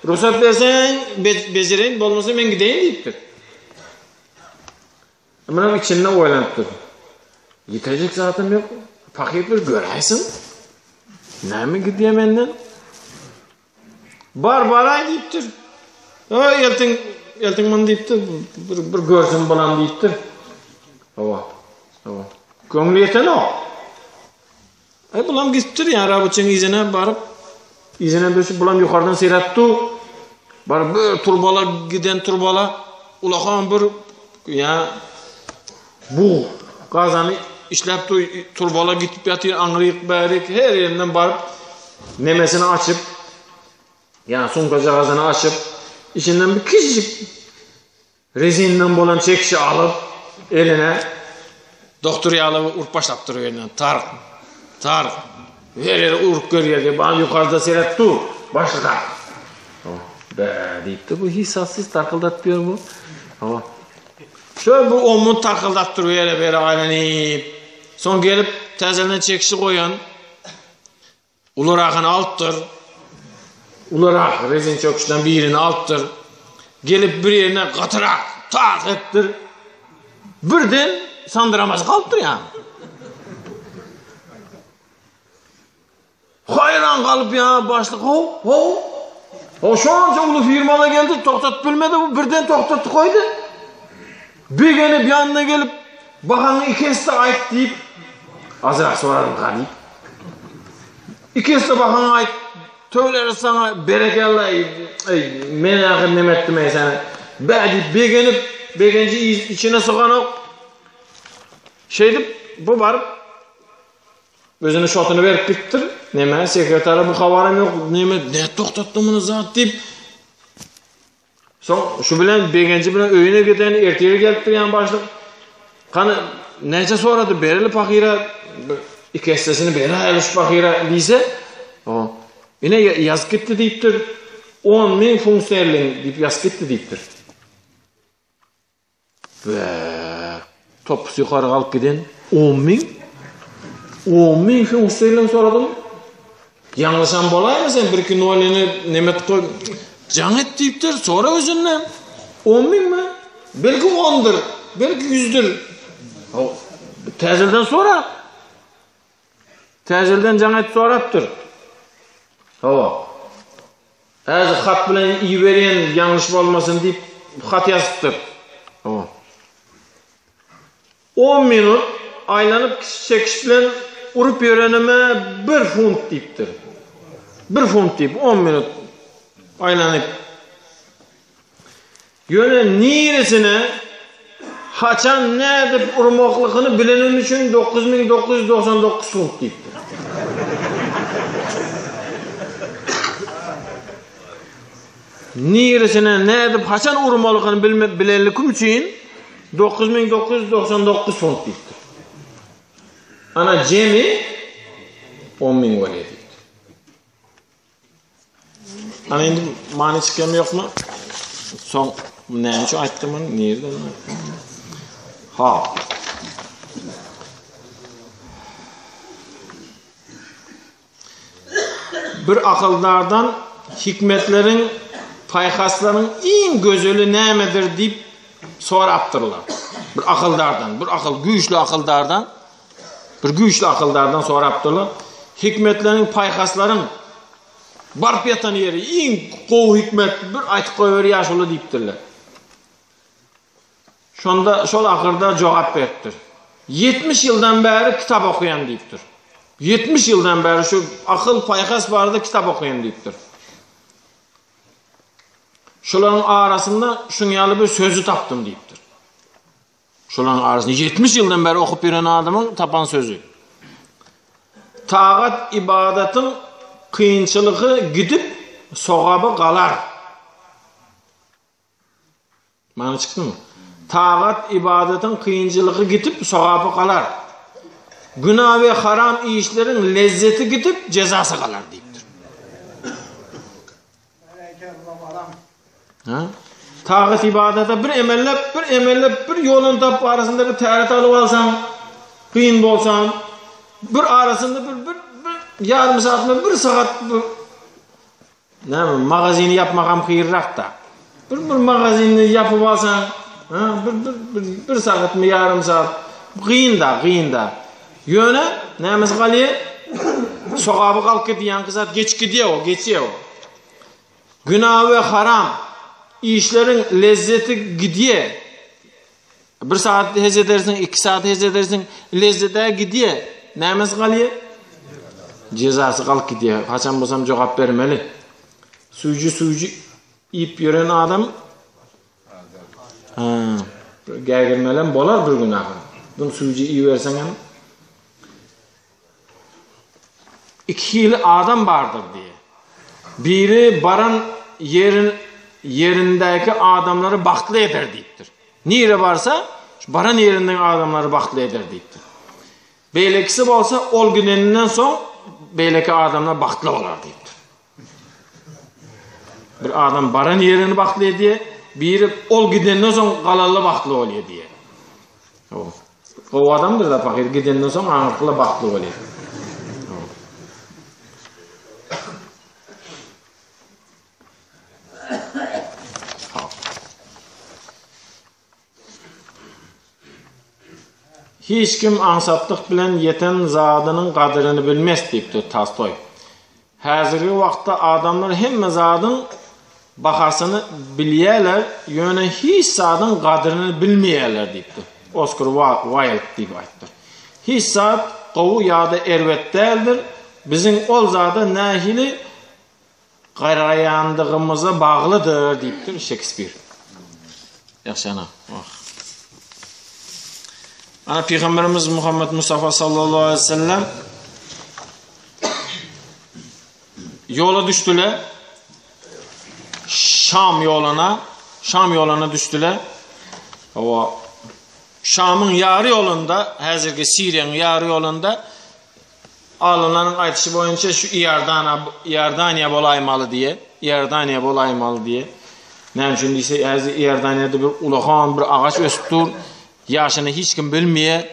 Rugsat berseň bejereýin, bolmasa men gideýin diýipdir. Munuň içinde oýlanyp dur. Ýitirjek zatym ýok. Pahyr bir göräýsin. Näme gidýär menden? Bar baraý diýipdir. Öý eltiň eltiň muny diýipdir. Bir bir görsün bolan diýipdir. Hawa. Hawa. Köňli ýetenok. Aý bulam gitipdir ýa rabuçyň yzyna baryp yzyna düşüp bulam ýokardan seretdi. Baryp bir turbalar giden turbala ulakan bir ýa bug gazany işläp dur turbalar gitip ýatyr aňryk bärik her ýerinden baryp nemesini açyp ýa sumkajagazyny açyp içinden bir kiçijik Rezinden bolan çekişi alyp, eline doktor ýaly urup başlapdyr öýünden. Tark, tark. Her ýere urup görýär diýip, bana ýokarda seret dur. Başlyga. Bä diýipdir, bu hiç zatsyz tarkyldatyp ýör bu. Hawa. Şöyle bu omun tarkyldatyp dur ýere bere aýlanyp. Soň gelip täzeden çekişi goýan. Uluragyny alypdyr. Ulurak rezin çöküşden birini alypdyr. Gelip bir ýerine gatyrak tak etdir. Birden sandyramaz galypdyr ýa. Haýran galyp ýa başlyk ho ho. O şonça uly firmada geldi, togtatyp bilmedi, bu birden togtatdy goýdy. Begenip ýanyna gelip, Bahaňy iki esse aýt diýip, azrak soradym ha diýip. Iki esse bahaňy aýt, töläris saňa, berekella, eý, men ahyr neme etdim eý seni. Bä diýip begenip, begenji içine syganok. Şeýdip, bu baryp, özüne şotuny berip gitdir. Neme, sekretara bu habaram ýok, neme, ne togtatdy muny zat diýip, Soň şu bilen Begenji bilen öýüne giden ertiri gelipdir ýan başlyk. Hany näçe sorady bereli pahyra iki essesini beräýeli şu pahyra diýse, o ine ýazyp gitdi diýipdir. 10 ming funt sterling diýip ýazyp gitdi diýipdir. Be, topus ýokary galyp giden 10 ming? 10 ming funt sterling soradyň? Ýalňyşan bolaýma sen bir iki nolyny neme etip goý. Jaň et diýipdir, sora özünden. 10 mingmi? Belki 10-dur, belki 100-dür. Täzelden sora. Täzelden jaň et sorapdyr. Hawa. Häzir hat bilen iberýän ýalňyş bolmasyn diýip hat ýazypdyr. Hawa. On minut aýlanyp çekiş bilen urup ýörenime bir funt diýipdir. Bir funt diýip on minut aýlanyp. Ýöne niresine, haçan, nädip urmaklygyny bilenim üçin 9999 funt diýipdir. Niresine nädip haçan urmalygyny bilme bilenlikim üçin 9999 funt diýipdir. Ana jemi 10000 bolýar diýipdir. Ana indi many çykýamy ýokmy? Soň näme üçin aýtdym muny? Nireden aýtdym? Ha. Bir akyldardan hikmetleriň, paýhaslaryň iň gözeli nämedir diýip sorapdyrlar. Bir akyldardan, bir akyl, güýçli akyldardan, bir güýçli akyldardan sorapdyrlar. Hikmetleriň, paýhaslaryň baryp ýatan ýeri iň gowy hikmet bir aýtyp goýber ýaşuly diýipdirler. Şonda şol ahyrda jogap beripdir. 70 ýyldan bäri kitap okaýan diýipdir. 70 ýyldan bäri şu akyl, paýhas barada kitap okaýan diýipdir. Şolaryň arasynda şuň ýaly bir sözi tapdym diýipdir. Şolaryň arasynda 70 ýyldan bäri okup ýören adamyň tapan sözi. Tagat ibadatyň kynçylygy gidip, sogaby galar. Many çykdymy? Tagat ibadatyň kynçylygy gitip, sogaby galar. Günah we haram işleriň lezzeti gitip, jezasy galar diýipdir. Ha? Tagat ibadata bir emellep, bir emellep, bir ýoluny tapyp arasynda bir täret alyp alsaň, kyn bolsaň, bir arasynda bir bir, bir ýarym saatmy, bir sagat bir Näme, magazini ýapmagam kynrak-da. Bir bir magazini ýapyp alsaň, ha, bir bir bir bir sagatmy, ýarym sagat kyn-da, kyn-da. Ýöne nämesi galýar? Sogaby galyp gidýän zat geçip gidýär o, geçýär o. Günah we haram işleriň lezzeti gidýär. Bir sagat hez edersiň, iki sagat hez edersiň, lezzet-ä gidýär. Nämesi galýar? Jezasy galyp gidýär. Haçan bolsam jogap bermeli. Süýji süýji iýip ýören adam ha, gägirmelem bolar bir gün ahyr. Dum süýji iýiberseň hem Iki hili adam bardyr diýýär. Biri baran ýerin ýerindäki adamlary bagtly eder diýipdir. Nire barsa, şu baran ýerindäki adamlary bagtly eder diýipdir. Beýlekisi bolsa ol gideninden soň beýleki adamlar bagtly bolar diýipdir. Bir adam baran ýerini bagtly edýär, biri ol gidenden soň galanly bagtly bolýar diýýär. Gowy adamdyr da pahyr gidenden soň aňyrkylar bagtly bolýar. Hiç kim aňsatlyk bilen ýeten zadynyň gadyryny bilmez diýipdir Tolstoý. Häzirgi wagtda adamlar hemme zadyň bahasyny bilýärler, ýöne hiç zadyň gadyryny bilmeýärler diýipdir. Oskar Waýld diýip aýtdyr. Hiç zat gowy ýa-da erbet däldir, biziň ol zada nähili garaýandygymyza baglydyr diýipdir Şekspir. Ýagşy ana. Wah. Ana Pygamberimiz Muhammed Mustafa sallallahu aleyhi ve sellem ýola düşdüler. Şam ýoluna, Şam ýoluna düşdüler. Hawa Şamyň ýary ýolunda, häzirki Siriýanyň ýary ýolunda Alymlaryň aýdyşy boýunça şu Iordana, Iordaniýa bolaýmaly diýe, Iordaniýa bolaýmaly diýe. Näme üçin diýse, häzir Iordaniýada bir ulakan bir agaç ösüp dur. Ýaşyny hiç kim bilmeýär.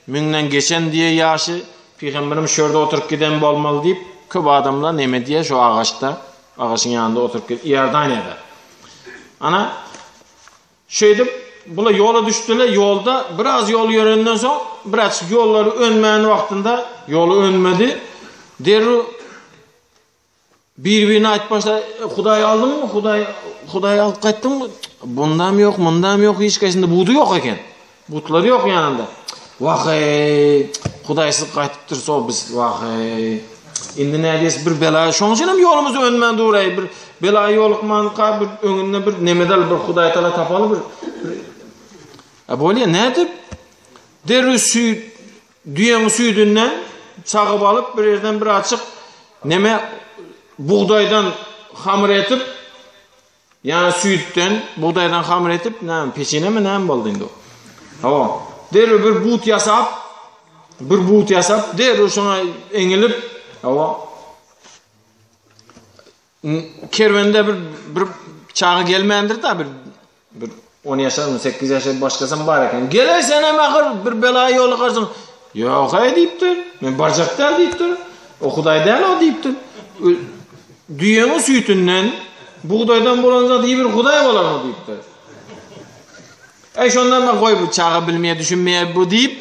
Müňden geçen diýe ýaşy. Pygamberimiz şu ýerde oturyp giden bolmaly diýip, köp adamlar neme diýe şu agaçda, agaçyň ýanynda oturyp giden Iordaniýada. Ana Şeýdip, bular ýola düşdüler. Ýolda biraz ýol ýörenden soň, biraz ýollary önmän wagtynda ýoly önmedi. Derrew bir-birine aýdyp başlady, e, Hudaý aldyňmy? Hudaý Hudaý alyp gaýtdyňmy? Bundam ýok, mundam ýok, hiç kaýsynda budy ýok eken. Butlary ýok ýanynda. Wah-eý, Hudaýsyz gaýtypdyr so biz, wah-eý. Indi nädýäs bir bela, şoň üçin hem ýolumyz önmän dur-eý, bir bela ýolukmanka bir öňünde bir nemedel bir Hudaý tala tapaly bir. A bolýa nädip? Derrew süýt, düýäň süýdünden çagyp alyp bir ýerden bir açyk neme bugdaýdan hamyr etip. Ýa süýtden, bugdaýdan hamyr etip, näme, peçenemi näme boldy indi o? Hawa. Derrew bir but ýasap, bir but ýasap, derrew şoňa eňilip, hawa. Kerwende bir bir çaga gelmändir da bir bir 10 ýaşar, 18 ýaşar başgasam bar eken. Gele sen hem ahyr bir bela ýolukarsyň. Ýok aý diýipdir. Men barjak däl diýipdir. O Hudaý däl o diýipdir. Düýäniň süýtünden, bugdaýdan bolan zat bir Hudaý bolarmy diýipdir. Eý şondan men goý bu çaga bilmeýär, düşünmeýär bu diýip,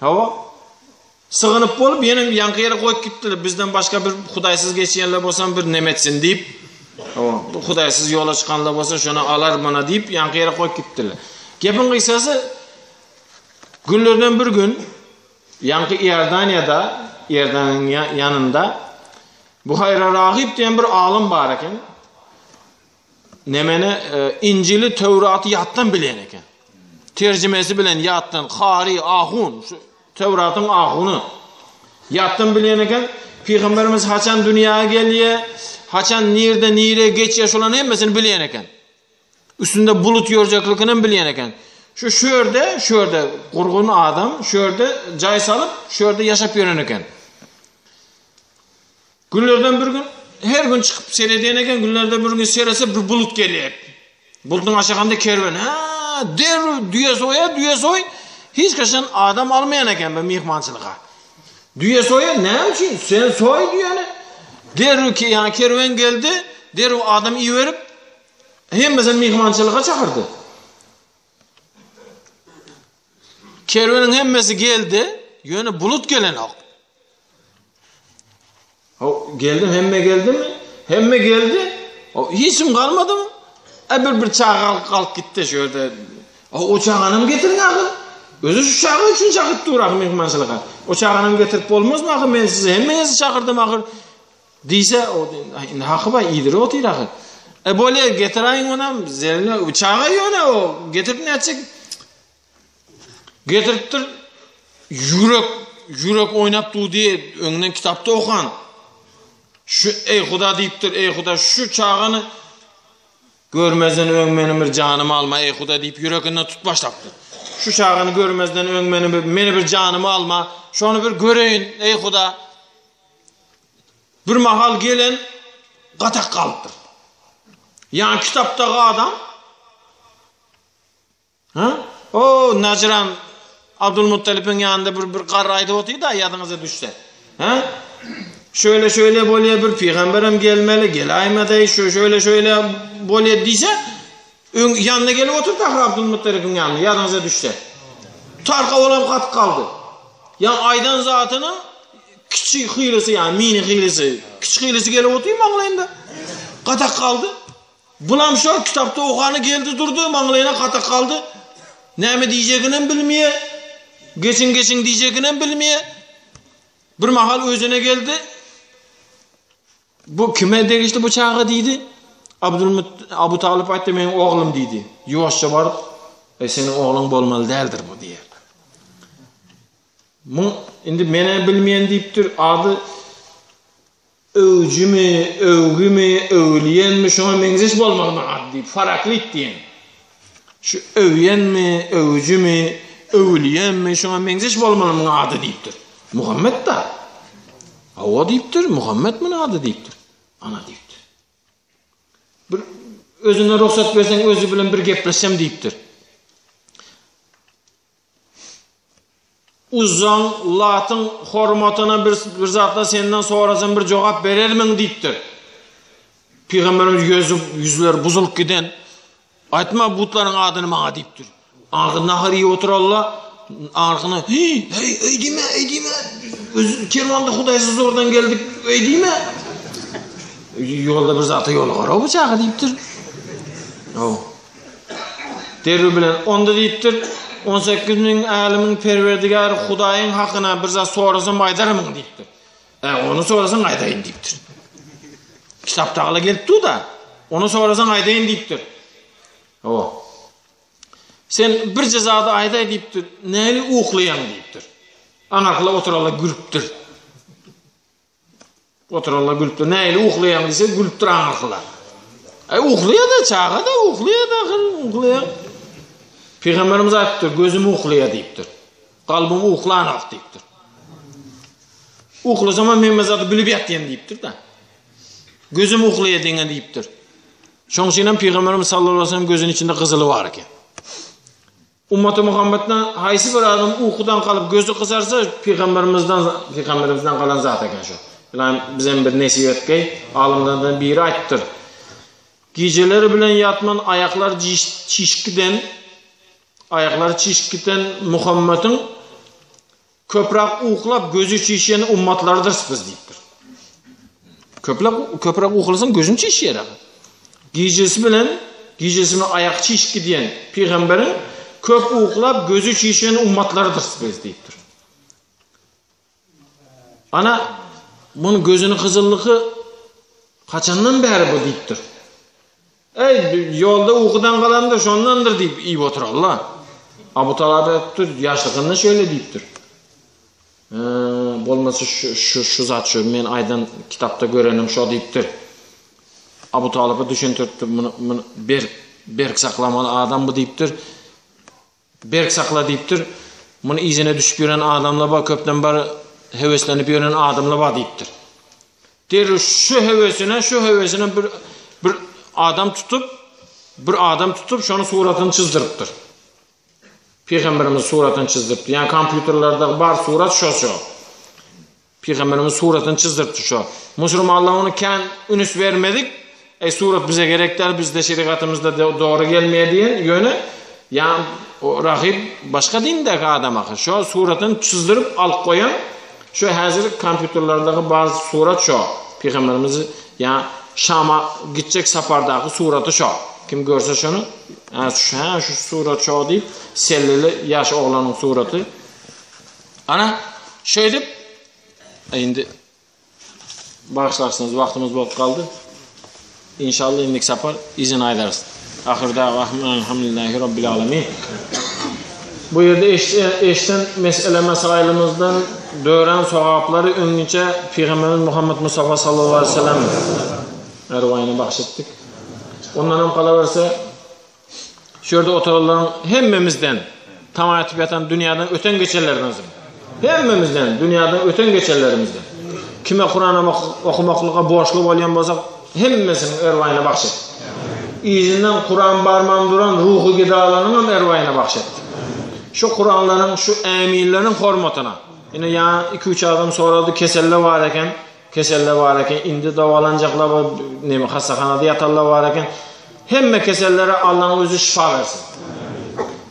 hawa. Sygynyp bolup ýene ýaňky ýere goýup gitdiler. Bizden başga bir Hudaýsyz geçýänler bolsa bir neme etsin diýip, hawa, bu Hudaýsyz ýola çykanlar bolsa şony alar mana diýip ýaňky ýere goýup gitdiler. Gepiň gysgasy günlerden bir gün ýaňky Iordaniýada, Iordanyň ýanynda Buhaýra Ragyp diýen bir alym bar eken. Nemeni e, Injili, Töwraty ýatdan bilýän eken. Terjimesi bilen ýatdan Kary, ahun, şu Töwratyň ahuny. Ýatdan bilýän eken. Pygamberimiz haçan dünýä gelýär, haçan nirde nire geçýär, şolaryň hemmesini bilýän eken. Üstünde bulut ýörjekligini hem bilýän eken. Şu şörde, şörde gurgun adam, şörde jaý salyp, şörde ýaşap ýören eken. Günlerden bir gün her gün çykyp seredýän eken, günlerde bir gün seretse bir bulut gelýär. Bulutyň aşagynda kerwen. Ha, derrew düýe soýa, düýe soý. Hiç haçan adam almaýan eken bu myhmançylyga. Düýe soýa näme üçin? Sen soý düýeni. Derrew ki, ýa kerwen geldi, derrew adam iberip hemmesini myhmançylyga çakyrdy. Kerweniň hemmesi geldi, ýöne bulut gelenok. O geldim, hemme geldimi? Hemme geldi. O hiç kim galmadymy? E bir bir çaga galyp gitdi şu ýerde. O, o çaganam getirin ahyr. Özi şu çaga üçin çakyp dur ahyr myhmançylyga. O çaganam getirip bolmazmy ahyr? Men sizi hemmeňizi çakyrdym ahyr. Diýse, o indi haky bar, iýdirip otyr ahyr. E bolýar, getiräýiň onam, zerine, çaga ýöne o, getirip nätjek? Getiripdir, ýürek, ýürek oýnap dur diýe, öňünden kitapda okan. Şu, eý Huda diýipdir, eý Huda, şu çagany görmezden öň meni bir janymy alma, eý Huda diýip ýüreginden tut başlapdyr. Şu çagany görmezden öň meni bir, meni bir janymy alma, şony bir göreýin, eý Huda. Bir mahal gelen gatak galypdyr. Ýa kitapdaky adam Ha? O Najran Abdulmuttalipiň ýanynda bir bir garry aýdyp otyr-da, ýadyňyza düşse. Ha? Şöyle şöyle bolýar bir pygamberem gelmeli, geläýmedi, şu şöyle şöyle bolýar diýse, öň ýanyna gelip oturdy ahyr Abdulmuttalipiň ýanyna, ýadyňyza düşse. Tarka bolan gatyp galdy. Ýa aýdan zatynyň kiçi hylysy, ýa mini hylysy, kiçi hylysy gelip otyr maňlaýynda. Gatak galdy. Bulam şol kitapda okany geldi durdy, maňlaýyna gatak galdy. Näme diýjeginem bilmeýär. Geçiň geçiň diýjeginem bilmeýär. Bir mahal özüne geldi. Bu kime degişli bu çaga diýdi. Abdulmut Abu Talyp aýtdy, meniň oglum diýdi. Ýuwaşja baryp, e, seniň ogluň bolmaly däldir bu diýer. Muň indi menä bilmeýän diýipdir, ady Öwjümi, öwgümi, öwülýenmi şoňa meňzeş bolmaly muň ady diýip, Faraklit diýen. Şu öwýenmi, öwüjimi, öwülýenmi şoňa meňzeş bolmaly muň ady diýipdir. Muhammet-da. Hawa diýipdir, Muhammet muň ady diýipdir. Ana diýipdir. Bir özüne rugsat berseň özi bilen bir gepleşsem diýipdir. Uzzaň, Latyň hormatyna bir, bir zatlar senden sorasam bir jogap berermiň diýipdir. Pygamberimiz ýüzi, ýüzleri buzulyp giden, aýtma butlaryň adyny maňa diýipdir. Aňyrky nahar iýip oturalla, aňyrkyna, Heý, heý, eý diýme, eý diýme, öz kerwanda hudaýsyz zordan geldik, eý diýme. Ýolda bir zata ýolugar-ow bu çaga diýipdir. Ow. Derrew bilen, Onda diýipdir, 18 müň älemiň Perwerdigäri Hudaýyň hakyna bir zat sorasam aýdarmyň diýipdir. Ä, ony sorasaň aýdaýyn diýipdir. Kitapdagylar gelip dur-da, ony sorasaň aýdaýyn diýipdir. Hawa. Sen birje zady aýdaý diýipdir, näli uklaýaň diýipdir. Aňyrkylar oturarlar gülüpdir. Oturanlar gülüpdir. Nähili uklaýaň diýse, gülüpdir aňyrkylar. Ay uhlaýar-da, çaga-da uhlaýar-da, ahyr uhlaýar. Pygamberimiz aýtdy, gözüm uhlaýar diýipdir. Kalbym uhlanok diýipdir. Uhlasam hem hemme zady bilip ýatýan diýipdir-de. Gözüm uhlaýar diňe diýipdir. Şoň üçin hem Pygamberimiz sallallahu aleyhi ve sellem gözüniň içinde gyzyly bar eken. Ummaty Muhammedden haýsy bir adam ukudan galyp gözi gyzarsa pygamberimizden pygamberimizden galan zat eken şu. Ylaýym bizem bir nesip etgeý. Alymlardan biri aýtdyr. Gijeleri bilen ýatman aýaklar çişip giden aýaklary çişip giden Muhammediň köpräk uklap gözi çişýän ummatlarydyrys biz diýipdir. Köpräk köpräk uklasaň gözüň çişýär. Gijesi bilen gijesi bilen aýak çişip gidýän pygamberiň köp uklap gözi çişen ummatlarydyrys biz diýipdir. Ana munuň gözüniň gyzyllygy haçandan bäri bu diýipdir. Eý, ýolda ukudan galandyr, şondandyr diýip iýip oturarlar. Abu Talap aýdypdyr, ýaşlygynda şeýle diýipdir. Bolmasa şu şu şu zat şu men aýdan kitapda görenim şo diýipdir. Abu Talypa düşündiripdir, muny muny berk berk saklamaly adam bu diýipdir. Berk sakla diýipdir. Muny yzyna düşüp ýören adamlar bar, köpden bäri höweslenip ýören adamlar bar diýipdir. Derrew şu höwesine, şu höwesine bir bir adam tutup, bir adam tutup şonuň suratyny çyzdyrypdyr. Pygamberimiz suratyny çyzdyrypdyr. Ýani kompýuterlerde bar surat şo şo. Pygamberimiz suratyny çyzdyrypdyr şo. Musulmanlar ony kän üns bermedik. Ey surat bize gerek däl, bizde şerigatymyzda dogry gelmeýär diýen, ýöne ýa o rahip başga dindäki adam ahyr. Şo suratyny çyzdyryp alyp goýan, şo häzir kompýuterlerdäki bar surat şo. Pygamberimiz ýa Şama gitjek sapardaky suraty şo. Kim görse şony, ha şu, ha şu surat şo diýip, selleli ýaş oglanyň suraty. Ana, şeýdip, indi bagyşlarsyňyz, wagtymyz bolup galdy. İnşallah indiki sapar izin aýdarys. Ahyrda elhamdülillahi robbil alamin. Bu ýerde eşden mesele mesailymyzdan dörän sogaplary öňünçe Pygamberimiz Muhammed Mustafa sallallahu aleyhi ve sellem erwaýyna bagş etdik. Ondan hem kalaberse Şu ýerde oturanlaryň hemmemizden tama etip ýatan dünýäden öten geçenlerimizden. Hemmemizden dünýäden öten geçenlerimizden. Kime Kur'an okumaklyga borçly bolýan bolsak, hemmesiniň erwaýyna bagş et. Yzyndan Kur'an barman duran ruhy gidalaryň hem erwaýyna bagş et. Şu Kur'anlaryň, şu äminleriň hormatyna. Ine ýa 2-3 adam sorady, keselle bar eken. Keseller bar eken, indi dawalanjaklar bar, neme hassahanada ýatanlar bar eken. Hemme kesellere Allaň özi şypa bersin.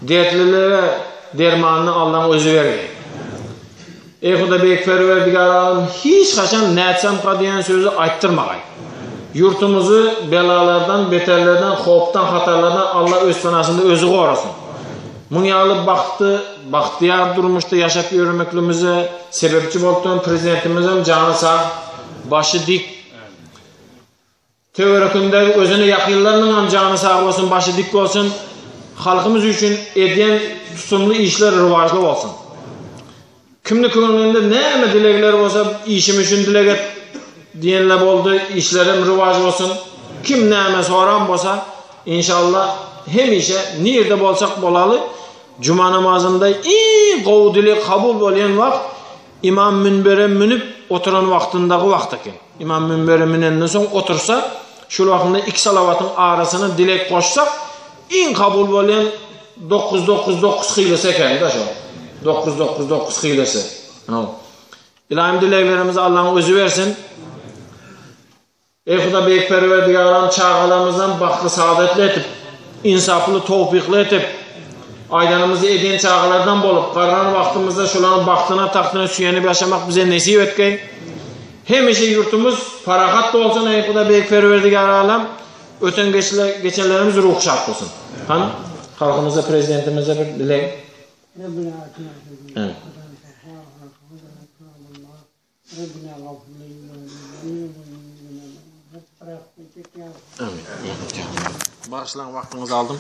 Dertlilere dermanyny Allaň özi bergin. Eý Huda Beýik Perwerdigär Alym hiç haçan nätsemka diýen sözi aýtdyrmagaý. Ýurtumyzy belalardan, beterlerden, howpdan, hatarlardan Allah öz penasynda özi gorasyn. Muň ýaly bagtly, bagtyýar durmuşda ýaşap ýöremekligimize sebepçi bolup duran Prezidentimizem jany sag, başy dik. Töwerekindäki özüne ýakynlarynyňam jany sag bolsun, başy dik bolsun. Halkymyz üçin edýän tutumly işleri rowaçly bolsun. Kimni köňlünde näme dilegler bolsa işim üçin dileg et diýenler boldy, işlerim rowaç bolsun. Kim näme soran bolsa, inşallah hemişe nirde bolsak bolaly, juma namazynda iň gowy dileg kabul bolýan wagt imam münbere münüp oturan wagtyndaky wagt eken. Imam münbere münenden soň otursa, şol wagtynda iki salawatyň arasyna dileg goşsak, iň kabul bolýan 999 hylysy eken-de şo. 999 hylysy. Ylaýym dileglerimizi Allaň özi bersin. Eý Huda Beýik Perwerdigaram çagalarymyzdan bagtly saadatly etip, ynsaply towpykly etip, aýdanymyzy edýän çagalardan bolup, garran wagtymyzda şolaryň bagtyna tagtyna süýenip ýaşamak bize nesip etgeý. Hemişe ýurtumyz parahat bolsun eý Huda Beýik Perwerdigar Alam. Öten geçenlerimiz ruhy şat bolsun. Hany halkymyza prezidentimize bir dileg. Evet. Amin. Bagyşlaň wagtyňyzy aldym.